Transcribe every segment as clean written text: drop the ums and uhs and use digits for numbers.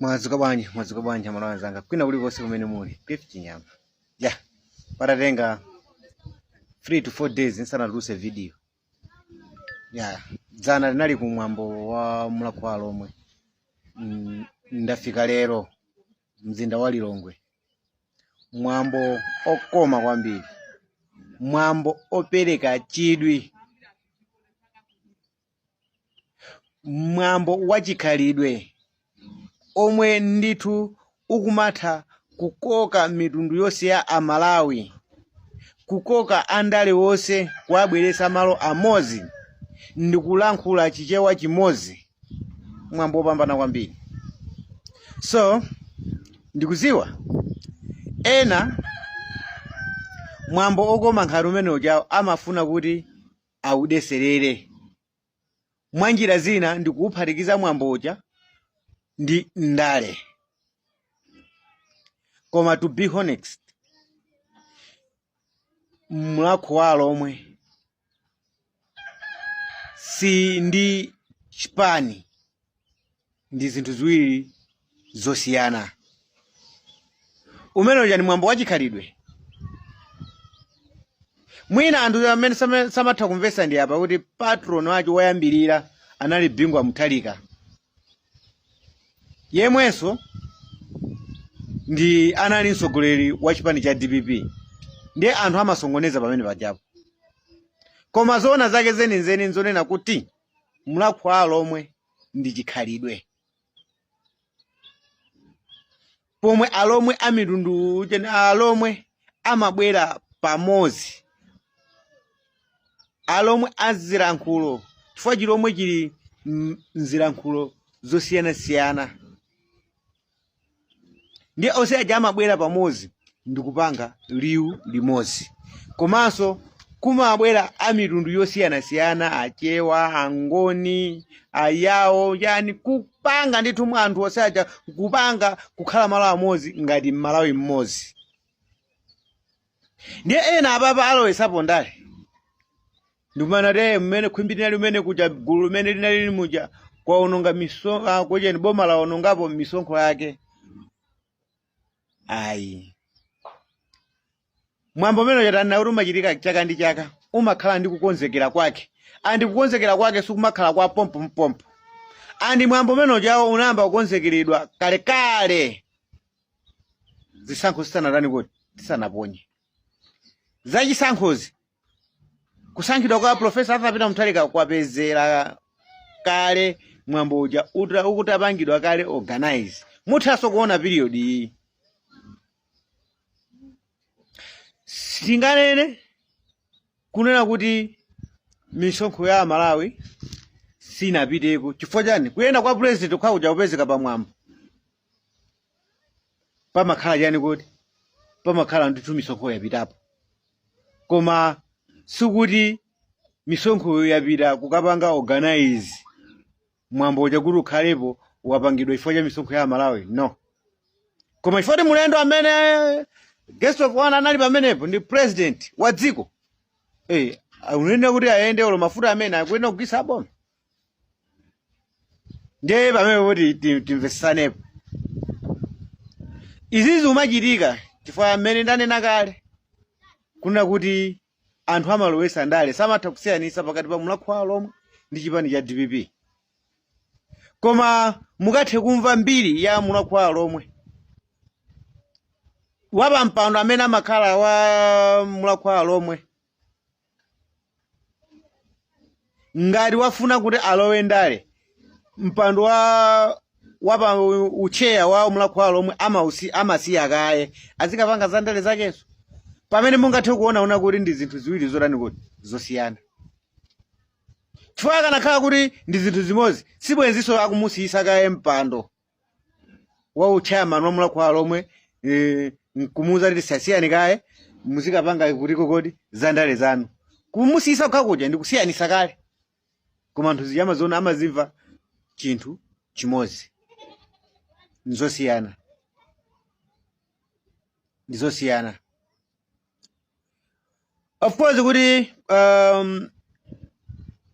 Mwadzuka bwanji, mwadzuka bwanji amalawi anzanga kwina kulikonse kumene muli. Cliff Chinyama. Ya, patatenga 3 to 4 days nsanatuluse video. Ya, dzana linali kumwambo wa Mulhako wa Alomwe. Ndafika lero mzinda wa Lilongwe. Mwambo okoma kwambiri. Mwambo opereka chidwi. Mwambo wachikhalidwe omwe ndithu ukumatha kukoka mitundu yonse ya Amalawi, kukoka andale onse kuwabweretsa malo amodzi ndikulankhula Chichewa chimodzi, mwambo wopambana kwambiri. So ndikuziwa ena mwambo okoma ngati umene ujawo amafuna kuti audeserere mwa njira zina ndi kuuphatikiza mwambo uja ndi ndale. Koma to be honest, Mulhako wa Alomwe si ndi chipani, ndi zinthu ziwiri zosiyana. Umene uja ndi mwambo wachikhalidwe. Mwina anthu amene samatha kumvetsa ndi apa kuti patron wake woyambirira anali Bingu wa Mutharika, yemwenso ndi anali mtsogoleri wa chipani cha DPP, ndiye anthu amasokoneza pamene pajapo. Koma zoona zake zenizeni nzonena kuti Mulhako wa Alomwe ndi chikhalidwe, pomwe Alomwe a mitundu Alomwe amabwera pamodzi, Alomwe a zilankhulo, chifukwa Chilomwe chili mzilankhulo zosiyanasiyana, ndiye onse aja amabwera pamodzi ndikupanga liwu limodzi. Komanso kumabwera a mitundu yosiyanasiyana, Achewa, Angoni, Ayawo, yani kupanga ndithu mwa anthu onse aja kupanga kukhala malo amodzi ngati Mmalawi mmodzi. Ndiye ena apapa alowesapo ndale ndikumana te mmene khwimbi linali umene kuja gulu limene linali lili muja kwaononga kucheni boma laonongapo misonkho yake. Ayi, mwambo umene uja tanena kuti umachitika chaka ndi chaka, umakhala ndi kukonzekera kwake, and kukonzekera kwake sikumakhala kwa pompompompo. And mwambo umene ujawo unayamba kukonzekeredwa kalekale zisankho zisanatani kuti tisanaponye zachisankhozi. Kusankhidwa kwa Profesa Arthur Peter Mutharika kwapezera kale mwambo uja ukutapangidwa kale organize. Muthanso kuona period iyi, sitinganene kunena kuti misonkho ya Malawi sinapiteko. Chifukwa chani? Kuyenda kwa president kokha kuja kupezeka pamwambo pamakhala chani kuti pamakhala ndithu misonkho yapitapo, koma sikuti misonkho yapita kukapanga organize mwambo uja kuti ukhalepo wapangidwa chifukwa cha misonkho ya Malawi, no. Koma chifukwa kuti mulendo amene guest of honor anali pamenepo ndi president wa dziko, akunena kuti ayende olo mafuta amene akuyenera kugwisa aboma. Ndiye pamene kuti timvesesanepo, izizi umachitika chifukwa amene ndanena kale kunena kuti anthu amalowesa ndale, samatha kusiyanisa pakati pa Mulhako wa Alomwe ndi chipani cha DPP. Koma mukathe kumva mbiri ya Mulhako wa Alomwe, wapampando amene amakhala wa Mulhako wa Alomwe ngati wafuna kuti alowe ndale, mpando wa wapa ucheya wa Mulhako wa Alomwe amasiya kaye azikapanga za ndale zakezo, pamene mungathe kuona una kuti ndi zinthu ziwiri zotani kuti zosiyana. Chifukwa akanakhala kuti ndi zinthu zimodzi, sibwenzinso akumusiyisa kaye mpando wa uchairman wa Mulhako wa Alomwe, nkumuuza kuti sasiyani kaye muzikapanga kutiko kodi za ndale zanu. Kumusiyisa kokha kuja ndi kusiyanisa kale, koma anthu zija amaziona amazimva chinthu chimodzi, nzosiyana, ndizosiyana. Of course kuti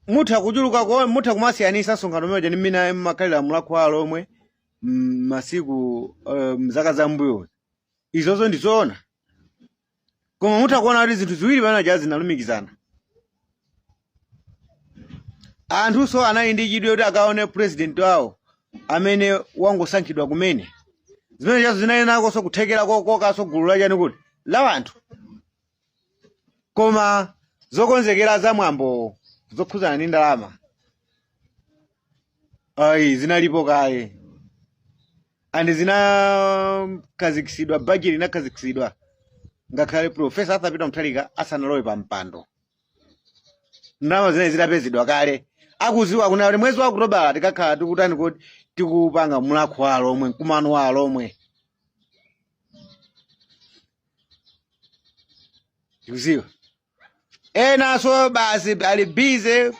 mutha kuchuluka mutha kumasiyanisa msonkhano umene uja ndi mmene mmakhalira Mulhako wa Alomwe. masiku mzaka zambuyo. Izozo ndizoona, koma mutha kuona kuti zinthu ziwiri panaja zinalumikizana. Anthunso anali ndi chidwi kuti akaone president wawo amene wangosankhidwa kumene. Zimene chazo zinali nakonso kuthekera kokokanso gulu lachani kuti la anthu. Koma zokonzekera za mwambo zokhuzana ndi ndalama ayi, zinalipo kale and zinakhazikitsidwa, budget inakhazikitsidwa ngakhale Professor Arthur Peter Mutharika asanalowe pa mpando. Ndalama zimene zitapezedwa kale, akuziwa kuna kuti mwezi wa Okutobala tikakhala tikutani kuti tikupanga mulakho wa Alomwe, mkumano wa Alomwe. Tikuziwa enanso basi ali busy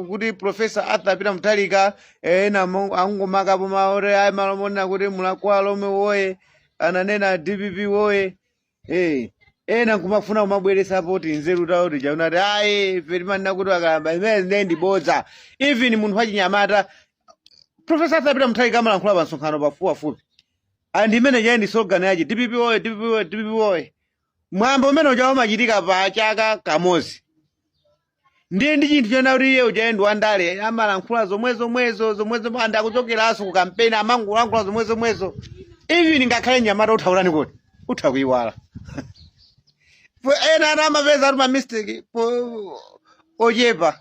kuti Professor Arthur Peter Mutharika, ena angomakapo maore ayi malo monena kuti mulakho wa Alomwe woye, ananena DPP woye. Ena nkumafuna kumabweresapo kuti nzeru tawo tija unati ayi, ife timanena kuti akalamba, imene zine ndi bodza. Even munthu wachinyamata, Professor Arthur Peter Mutharika amalankhula pa msonkhano pafupipafupi, and imene chayi ndi slogan yache, DPP woye, DPP woye, DPP woye. Mwambo umene uja umachitika pa chaka kamodzi, ndiye ndi chinthu chona kuti iye uja ndi wandale, amalankhula zomwe zomwezo zomwe zomwe, and akuchokeranso ku kampeni amangolankhula zomwe zomwezo. Even ngakhale nyamata utha kutani kuti utha kuyiwala. Ena ana amapeza kuti ma mistake ochepa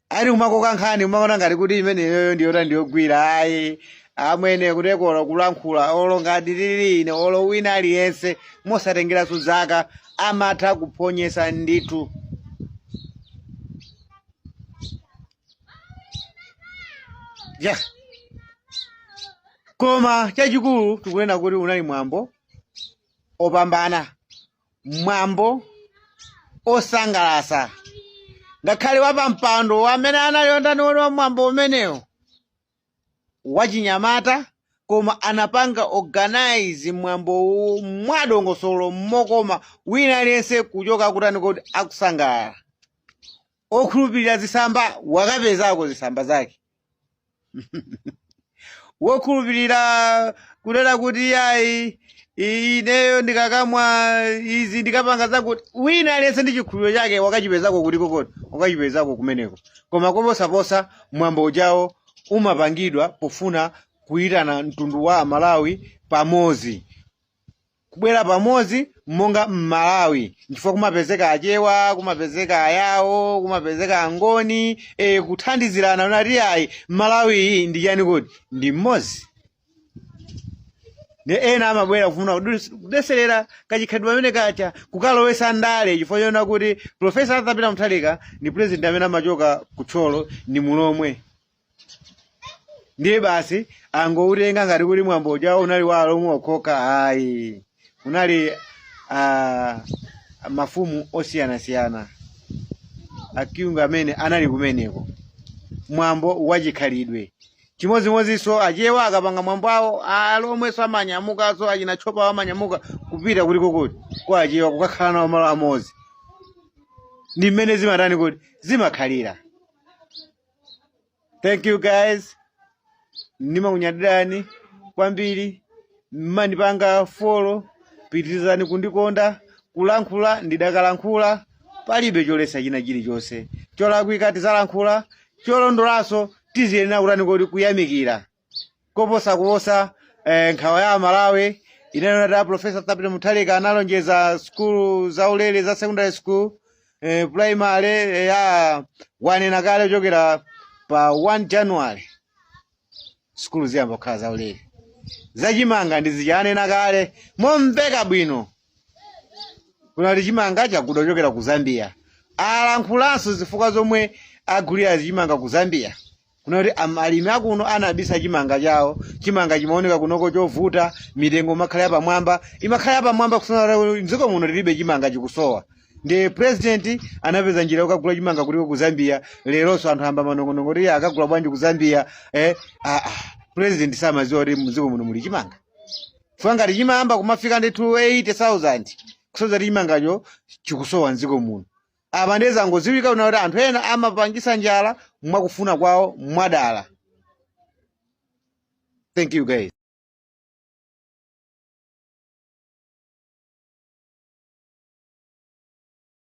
ali kumakoka nkhani, kumaona ngati kuti imeneyoyo ndiyota ndiyogwira. Ayi amwene, kutekola kulankhula olo ngati lili ine olo wina aliyense, mosatengeranso zaka, amatha kuphonyesa ndithu. Ya, koma chachikulu tikunena kuti unali mwambo opambana, mwambo osangalasa, ngakhale wapampando amene anali ondani wa mwambo umenewo wachinyamata, koma anapanga organize mwambo mwadongosolo mokoma, wina aliyense kuchoka kutani kuti akusangalala. Okhulupirira zisamba wakapezako zisamba zake, wokhulupirira kunena kuti yayi, ineyo ndikakamwa izi ndikapanga zakuti, wina aliyense ndi chikhulupiriro chake wakachipezako kuti kokoti wakachipezako kumeneko. Koma koposaposa mwambo ujawo umapangidwa pofuna kuyitana mtundu wa Amalawi pamodzi, kubwera pamodzi monga Mmalawi, chifukwa kumapezeka Achewa, kumapezeka Ayawo, kumapezeka Angoni, kuthandizirana unati ayi, Malawi iyi ndi chani kuti ndi mmodzi. Ne ena amabwera kufuna kudeserera kachikhalidwe pamene kacha, kukalowesa ndale, chifukwa chona kuti Professor Arthur Peter Mutharika ndi president amene amachoka kutcholo, ndi Mulomwe, ndiye basi angoutenga ngati kuti mwambo uja unali wa Alomwe okhoka. Ayi, unali mafumu osiyanasiyana akyunga amene anali kumeneko, mwambo wachikhalidwe. Chimodzimodzinso Achewa akapanga mwambo awo, Alomwenso amanyamukanso, achina Tchopa amanyamuka kupita kuti kokoti kwa Achewa kukakhala nawo malo amodzi. Ndi mmene zimatani kuti zimakhalira. Thank you guys, ndimakunyadirani kwambiri, mmandipanga follow, pitirizani kundikonda. Kulankhula ndidakalankhula, palibe cholesa china chilichonse. Cholakwika tizalankhula, cholondolanso tiziyenera kutani kodi kuyamikira. Koposa kuposa nkhawa ya Malawi inena ta Professor Arthur Peter Mutharika analonjeza skulu zaulere za secondary school, primary, ya wanena kale kuchokera pa 1 January skulu ziyamba kukhala zaulere. Zachimanga ndizichanena kale momveka bwino kunati chimanga chagudwa kuchokera ku Zambia. Alankhulanso zifukwa zomwe agulira chimanga ku Zambia, kunati alimi akuno anabisa chimanga chawo. Chimanga chimaoneka kunoko chovuta, mitengo imakhala yapamwamba, imakhala yapamwamba kusona kuti mdziko muno tilibe chimanga, chikusowa. Ndi president anapeza njira yokagula chimanga kuliko ku Zambia. Leronso anthu amba manong'onong'o kuti iye akagula bwanji ku Zambia. President samadziwa kuti mdziko muno muli chimanga? Chifukwa ngati chimayamba kumafika ndithu 80,000, kusonyeza kuti chimangacho chikusowa mdziko muno. Apa ndiye zangodziwika kuti anthu ena amapangisa njala mwakufuna kwawo mwadala. Thank you guys.